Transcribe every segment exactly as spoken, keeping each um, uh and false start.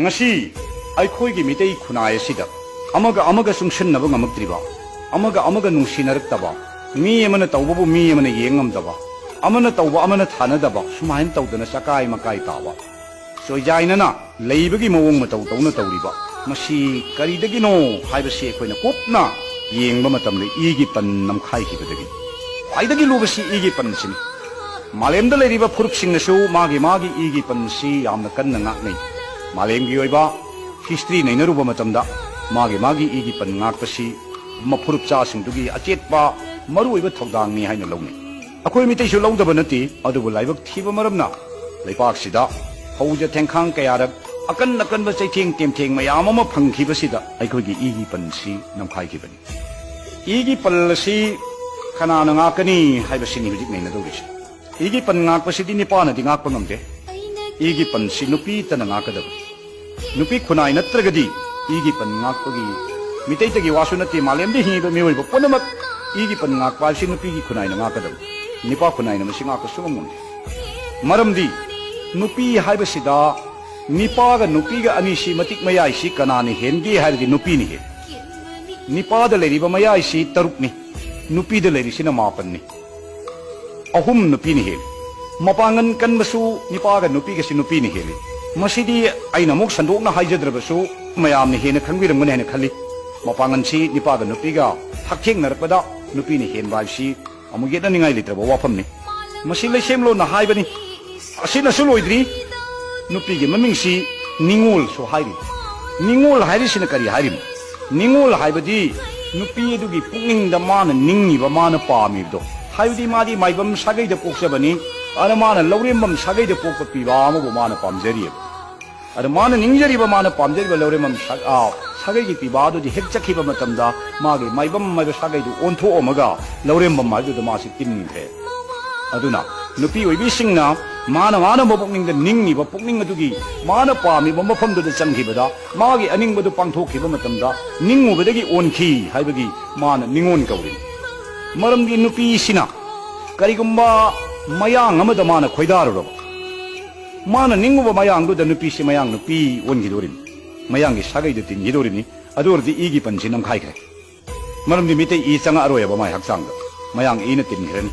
ꯉꯁꯤ ꯑꯩꯈꯣꯏꯒꯤ ꯃꯤꯇꯩ ꯈꯨꯟꯅꯥꯏ ꯑꯁꯤꯗ ꯑꯃꯒ ꯑꯃꯒ ꯆꯨꯡꯁꯤꯟꯅꯕ ꯉꯝꯃꯛꯇ꯭ꯔꯤꯕ, ꯑꯃꯒ ꯑꯃꯒ ꯅꯨꯡꯁꯤꯅꯔꯛꯇꯕ, ꯃꯤ ꯑꯃꯅ ꯇꯧꯕꯕꯨ ꯃꯤ ꯑꯃꯅ ꯌꯦꯡ ꯉꯝꯗꯕ, ꯑꯃꯅ ꯇꯧꯕ ꯑꯃꯅ ꯊꯥꯅꯗꯕ, ꯁꯨꯃꯥꯏꯅ ꯇꯧꯗꯅ ꯆꯀꯥꯏ ꯃꯀꯥꯏ ꯇꯥꯕ, ꯆꯣꯏꯖꯥꯏꯅꯅ ꯂꯩꯕꯒꯤ ꯃꯑꯣꯡ ꯃꯇꯧ ꯇꯧꯅ ꯇꯧꯔꯤꯕ, ꯃꯁꯤ ꯀꯔꯤꯗꯒꯤꯅꯣ ꯍꯥꯏꯕꯁꯤ ꯑꯩꯈꯣꯏꯅ ꯀꯨꯞꯅ ꯌꯦꯡꯕ ꯃꯇꯝꯗ ꯏꯒꯤ ꯄꯟ ꯅꯝꯈꯥꯏꯈꯤꯕꯗꯒꯤ꯫ ꯈ꯭ꯋꯥꯏꯗꯒꯤ ꯂꯨꯕꯁꯤ ꯏꯒꯤ ꯄꯟꯁꯤꯅꯤ꯫ ꯃꯥꯂꯦꯝꯗ ꯂꯩꯔꯤꯕ ꯐꯨꯔꯨꯞꯁꯤꯡꯅꯁꯨ ꯃꯥꯒꯤ ꯃꯥꯒꯤ ꯏꯒꯤ ꯄꯟꯁꯤ ꯌꯥꯝꯅ ꯀꯟꯅ ꯉꯥꯛꯅꯩ꯫ ꯃꯥꯂꯦꯝꯒꯤ ꯑꯣꯏꯕ ꯍꯤꯁꯇ꯭ꯔꯤ ꯅꯩꯅꯔꯨꯕ ꯃꯇꯝꯗ ꯃꯥꯒꯤ ꯃꯥꯒꯤ ꯏꯒꯤ ꯄꯟ ꯉꯥꯛꯄꯁꯤ ꯃꯐꯨꯔꯨꯞꯆꯥꯁꯤꯡꯗꯨꯒꯤ ꯑꯆꯦꯠꯄ ꯃꯔꯨꯑꯣꯏꯕ ꯊꯧꯗꯥꯡꯅꯤ ꯍꯥꯏꯅ ꯂꯧꯅꯩ꯫ ꯑꯩꯈꯣꯏ ꯃꯤꯇꯩꯁꯨ ꯂꯧꯗꯕ ꯅꯠꯇꯦ, ꯑꯗꯨꯕꯨ ꯂꯥꯏꯕꯛ ꯊꯤꯕ ꯃꯔꯝꯅ ꯂꯩꯄꯥꯛꯁꯤꯗ ꯐꯧꯖ ꯊꯦꯡꯈꯥꯡ ꯀꯌꯥꯔꯛ ꯑꯀꯟ ꯑꯀꯟꯕ ꯆꯩꯊꯦꯡ ꯇꯦꯝꯊꯦꯡ ꯃꯌꯥꯝ ꯑꯃ ꯐꯪꯈꯤꯕꯁꯤꯗ ꯑꯩꯈꯣꯏꯒꯤ ꯏꯒꯤ ꯄꯟꯁꯤ ꯅꯝꯈꯥꯏꯈꯤꯕꯅꯤ꯫ ꯏꯒꯤ ꯄꯜ ꯑꯁꯤ ꯀꯅꯥꯅ ꯉꯥꯛꯀꯅꯤ ꯍꯥꯏꯕꯁꯤꯅꯤ ꯍꯧꯖꯤꯛ ꯅꯩꯅꯗꯧꯔꯤꯁꯤ꯫ ꯏꯒꯤ ꯄꯟ ꯉꯥꯛꯄꯁꯤꯗꯤ ꯅꯤꯄꯥꯅꯗꯤ ꯉꯥꯛꯄ ꯉꯝꯗꯦ꯫ ꯏꯒꯤ ꯄꯟꯁꯤ ꯅꯨꯄꯤꯇꯅ ꯉꯥꯛꯀꯗꯕꯅꯤ꯫ ꯅꯨꯄꯤ ꯈꯨꯟꯅꯥꯏ ꯅꯠꯇ꯭ꯔꯒꯗꯤ ꯏꯒꯤ ꯄꯟ ꯉꯥꯛꯄꯒꯤ, ꯃꯤꯇꯩꯇꯒꯤ ꯋꯥꯁꯨ ꯅꯠꯇꯦ, ꯃꯥꯂꯦꯝꯗ ꯍꯤꯡꯉꯤꯕ ꯃꯤꯑꯣꯏꯕ ꯄꯨꯝꯅꯃꯛ ꯏꯒꯤ ꯄꯟ ꯉꯥꯛꯄ ꯍꯥꯏꯕꯁꯤ ꯅꯨꯄꯤꯒꯤ ꯈꯨꯟꯅꯥꯏꯅ ꯉꯥꯛꯀꯗꯕꯅꯤ꯫ ꯅꯤꯄꯥ ꯈꯨꯟꯅꯥꯏꯅ ꯃꯁꯤ ꯉꯥꯛꯄ ꯁꯨꯡꯉꯝ ꯉꯝꯗꯦ꯫ ꯃꯔꯝꯗꯤ ꯅꯨꯄꯤ ꯍꯥꯏꯕꯁꯤꯗ ꯅꯤꯄꯥꯒ ꯅꯨꯄꯤꯒ ꯑꯅꯤꯁꯤ ꯃꯇꯤꯛ ꯃꯌꯥꯏꯁꯤ ꯀꯅꯥꯅ ꯍꯦꯟꯒꯦ ꯍꯥꯏꯔꯗꯤ ꯅꯨꯄꯤꯅ ꯍꯦꯜꯂꯤ꯫ ꯅꯤꯄꯥꯗ ꯂꯩꯔꯤꯕ ꯃꯌꯥꯏꯁꯤ ꯇꯔꯨꯛꯅꯤ, ꯅꯨꯄꯤꯗ ꯂꯩꯔꯤꯁꯤꯅ ꯃꯥꯄꯟꯅꯤ꯫ ꯑꯍꯨꯝ ꯅꯨꯄꯤꯅ ꯍꯦꯜꯂꯤ꯫ ꯃꯄꯥꯡꯒꯜ ꯀꯟꯕꯁꯨ ꯅꯤꯄꯥꯒ ꯅꯨꯄꯤꯒꯁꯤ ꯅꯨꯄꯤꯅ ꯍꯦꯜꯂꯤ꯫ ꯃꯁꯤꯗꯤ ꯑꯩꯅ ꯑꯃꯨꯛ ꯁꯟꯗꯣꯛꯅ ꯍꯥꯏꯖꯗ꯭ꯔꯕꯁꯨ ꯃꯌꯥꯝꯅ ꯍꯦꯟꯅ ꯈꯪꯕꯤꯔꯝꯒꯅꯤ ꯍꯥꯏꯅ ꯈꯜꯂꯤ꯫ ꯃꯄꯥꯡꯒꯜꯁꯤ ꯅꯤꯄꯥꯒ ꯅꯨꯄꯤꯒ ꯍꯛꯊꯦꯡꯅꯔꯛꯄꯗ ꯅꯨꯄꯤꯅ ꯍꯦꯟꯕ ꯍꯥꯏꯕꯁꯤ ꯑꯃꯨꯛ ꯌꯦꯠꯅꯅꯤꯡꯉꯥꯏ ꯂꯩꯇ꯭ꯔꯕ ꯋꯥꯐꯝꯅꯤ꯫ ꯃꯁꯤ ꯂꯩꯁꯦꯝꯂꯣꯟꯅ ꯍꯥꯏꯕꯅꯤ꯫ ꯑꯁꯤꯅꯁꯨ ꯂꯣꯏꯗ꯭ꯔꯤ꯫ ꯅꯨꯄꯤꯒꯤ ꯃꯃꯤꯡꯁꯤ ꯅꯤꯉꯣꯜꯁꯨ ꯍꯥꯏꯔꯤ꯫ ꯅꯤꯉꯣꯜ ꯍꯥꯏꯔꯤꯁꯤꯅ ꯀꯔꯤ ꯍꯥꯏꯔꯤꯅꯣ? ꯅꯤꯉꯣꯜ ꯍꯥꯏꯕꯗꯤ ꯅꯨꯄꯤ ꯑꯗꯨꯒꯤ ꯄꯨꯛꯅꯤꯡꯗ ꯃꯥꯅ ꯅꯤꯡꯉꯤꯕ, ꯃꯥꯅ ꯄꯥꯝꯃꯤꯕꯗꯣ꯫ ꯍꯥꯏꯕꯗꯤ ꯃꯥꯗꯤ ꯃꯥꯏꯕꯝ ꯁꯥꯒꯩꯗ ꯄꯣꯛꯆꯕꯅꯤ, ꯑꯗꯨꯅ ꯃꯥꯅ ꯂꯧꯔꯦꯝꯕꯝ ꯁꯥꯒꯩꯗ ꯄꯣꯛꯄ ꯄꯤꯕꯥ ꯑꯃꯕꯨ ꯃꯥꯅ ꯄꯥꯝꯖꯔꯤꯑꯕ꯫ ꯑꯗ ꯃꯥꯅ ꯅꯤꯡꯖꯔꯤꯕ, ꯃꯥꯅ ꯄꯥꯝꯖꯔꯤꯕ ꯂꯧꯔꯦꯝꯕꯝ ꯁꯥ-, ꯑ, ꯁꯥꯒꯩꯒꯤ ꯄꯤꯕꯥ ꯑꯗꯨꯗꯤ ꯍꯦꯛ ꯆꯠꯈꯤꯕ ꯃꯇꯝꯗ ꯃꯥꯒꯤ ꯃꯥꯏꯕꯝ ꯍꯥꯏꯕ ꯁꯥꯒꯩꯗꯨ ꯑꯣꯟꯊꯣꯛꯑꯝꯃꯒ ꯂꯧꯔꯦꯝꯕꯝ ꯍꯥꯏꯕꯗꯨꯗ ꯃꯥꯁꯤ ꯇꯤꯟꯈ꯭ꯔꯦ꯫ ꯑꯗꯨꯅ ꯅꯨꯄꯤ ꯑꯣꯏꯕꯤꯁꯤꯡꯅ ꯃꯥꯅ, ꯃꯥꯅ ꯃꯄꯨꯛꯅꯤꯡꯗ ꯅꯤꯡꯉꯤꯕ ꯄꯨꯛꯅꯤꯡ ꯑꯗꯨꯒꯤ ꯃꯥꯅ ꯄꯥꯝꯃꯤꯕ ꯃꯐꯝꯗꯨꯗ ꯆꯪꯈꯤꯕꯗ ꯃꯥꯒꯤ ꯑꯅꯤꯡꯕꯗꯨ ꯄꯥꯡꯊꯣꯛꯈꯤꯕ ꯃꯇꯝꯗ ꯅꯤꯡꯉꯨꯕꯗꯒꯤ ꯑꯣꯟꯈꯤ ꯍꯥꯏꯕꯒꯤ ꯃꯥꯅ ꯅꯤꯉꯣꯜ ꯀꯧꯔꯤꯅꯤ꯫ ꯃꯔꯝꯗꯤ ꯅꯨꯄꯤꯁꯤꯅ ꯀꯔꯤꯒꯨꯝꯕ ꯃꯌꯥꯡ ꯑꯃꯗ ꯃꯥꯅ ꯈꯣꯏꯗꯥꯔꯨꯔꯕ, ꯃꯥꯅ ꯅꯤꯡꯉꯨꯕ ꯃꯌꯥꯡꯗꯨꯗ ꯅꯨꯄꯤꯁꯤ ꯃꯌꯥꯡ ꯅꯨꯄꯤ ꯑꯣꯟꯈꯤꯗꯣꯔꯤꯅꯤ, ꯃꯌꯥꯡꯒꯤ ꯁꯥꯒꯩꯗ ꯇꯤꯟꯈꯤꯗꯣꯔꯤꯅꯤ꯫ ꯑꯗꯨ ꯑꯣꯏꯔꯗꯤ ꯏꯒꯤ ꯄꯟꯁꯤ ꯅꯝꯈꯥꯏꯈ꯭ꯔꯦ꯫ ꯃꯔꯝꯗꯤ ꯃꯤꯇꯩ ꯏ ꯆꯪꯉꯛꯑꯔꯣꯏꯕ ꯃꯥꯏ ꯍꯛꯆꯥꯡꯗ꯫ ꯃꯌꯥꯡ ꯏꯅ ꯇꯤꯟꯈ꯭ꯔꯅꯤ꯫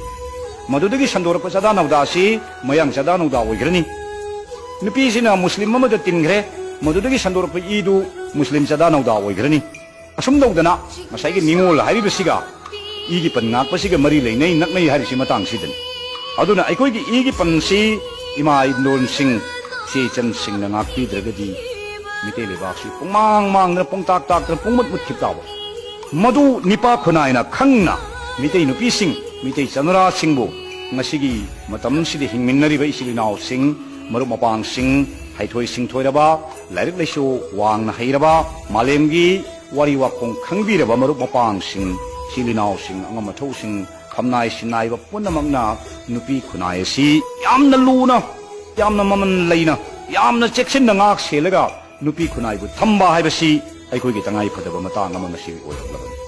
ꯃꯗꯨꯗꯒꯤ ꯁꯟꯗꯣꯔꯛꯄ ꯆꯥꯗꯥ ꯅꯧꯗꯥ ꯑꯁꯤ ꯃꯌꯥꯡ ꯆꯥꯗꯥ ꯅꯧꯗꯥ ꯑꯣꯏꯈ꯭ꯔꯅꯤ꯫ ꯅꯨꯄꯤꯁꯤꯅ ꯃꯨꯁꯂꯤꯝ ꯑꯃꯗ ꯇꯤꯟꯈ꯭ꯔꯦ, ꯃꯗꯨꯗꯒꯤ ꯁꯟꯗꯣꯔꯛꯄ ꯏꯗꯨ ꯃꯨꯁꯂꯤꯝ ꯆꯥꯗꯥ ꯅꯧꯗꯥ ꯑꯣꯏꯈ꯭ꯔꯅꯤ꯫ ꯑꯁꯨꯝ ꯇꯧꯗꯅ ꯉꯁꯥꯏꯒꯤ ꯅꯤꯉꯣꯜ ꯍꯥꯏꯔꯤꯕꯁꯤꯒ ꯏꯒꯤ ꯄꯟ ꯉꯥꯛꯄꯁꯤꯒ ꯃꯔꯤ ꯂꯩꯅꯩ, ꯅꯛꯅꯩ ꯍꯥꯏꯔꯤꯁꯤ ꯃꯇꯥꯡꯁꯤꯗꯅꯤ꯫ ꯑꯗꯨꯅ ꯑꯩꯈꯣꯏꯒꯤ ꯏꯒꯤ ꯄꯟꯁꯤ ꯏꯃꯥ ꯏꯟꯗꯣꯟꯁꯤꯡ, ꯏꯆꯦ ꯏꯆꯟꯁꯤꯡꯅ ꯉꯥꯛꯄꯤꯗ꯭ꯔꯒꯗꯤ ꯃꯤꯇꯩ ꯂꯩꯕꯥꯛꯁꯤ ꯄꯨꯡꯃꯥꯡ ꯃꯥꯡꯗꯅ, ꯄꯨꯡꯇꯥꯛ ꯇꯥꯛꯇꯅ, ꯄꯨꯡꯃꯨꯠ ꯃꯨꯠꯈꯤꯕ ꯇꯥꯕ꯫ ꯃꯗꯨ ꯅꯤꯄꯥ ꯈꯨꯟꯅꯥꯏꯅ ꯈꯪꯅ ꯃꯤꯇꯩ ꯅꯨꯄꯤꯁꯤꯡ, ꯃꯤꯇꯩ ꯆꯅꯨꯔꯥꯁꯤꯡꯕꯨ ꯉꯁꯤꯒꯤ ꯃꯇꯝꯁꯤꯗ ꯍꯤꯡꯃꯤꯟꯅꯔꯤꯕ ꯏꯆꯤꯜ ꯏꯅꯥꯎꯁꯤꯡ, ꯃꯔꯨꯞ ꯃꯄꯥꯡꯁꯤꯡ, ꯍꯩꯊꯣꯏ ꯁꯤꯡꯊꯣꯏꯔꯕ, ꯂꯥꯏꯔꯤꯛ ꯂꯥꯏꯁꯨ ꯋꯥꯡꯅ ꯍꯩꯔꯕ, ꯃꯥꯂꯦꯝꯒꯤ ꯋꯥꯔꯤ ꯋꯥꯈꯣꯡ ꯈꯪꯕꯤꯔꯕ ꯃꯔꯨꯞ ꯃꯄꯥꯡꯁꯤꯡ, ꯏꯆꯤꯜ ꯏꯅꯥꯎꯁꯤꯡ, ꯑꯉꯝ ꯑꯊꯧꯁꯤꯡ, ꯈꯝꯅꯥꯏ ꯁꯤꯟꯅꯥꯏꯕ ꯄꯨꯝꯅꯃꯛꯅ ꯅꯨꯄꯤ ꯈꯨꯟꯅꯥꯏ ꯑꯁꯤ ꯌꯥꯝꯅ ꯂꯨꯅ, ꯌꯥꯝꯅ ꯃꯃꯜ ꯂꯩꯅ, ꯌꯥꯝꯅ ꯆꯦꯛꯁꯤꯟꯅ ꯉꯥꯛ ꯁꯦꯜꯂꯒ ꯅꯨꯄꯤ ꯈꯨꯟꯅꯥꯏꯕꯨ ꯊꯝꯕ ꯍꯥꯏꯕꯁꯤ ꯑꯩꯈꯣꯏꯒꯤ ꯇꯉꯥꯏ ꯐꯗꯕ ꯃꯇꯥꯡ ꯑꯃ ꯉꯁꯤ ꯑꯣꯏꯔꯛꯂꯕꯅꯤ꯫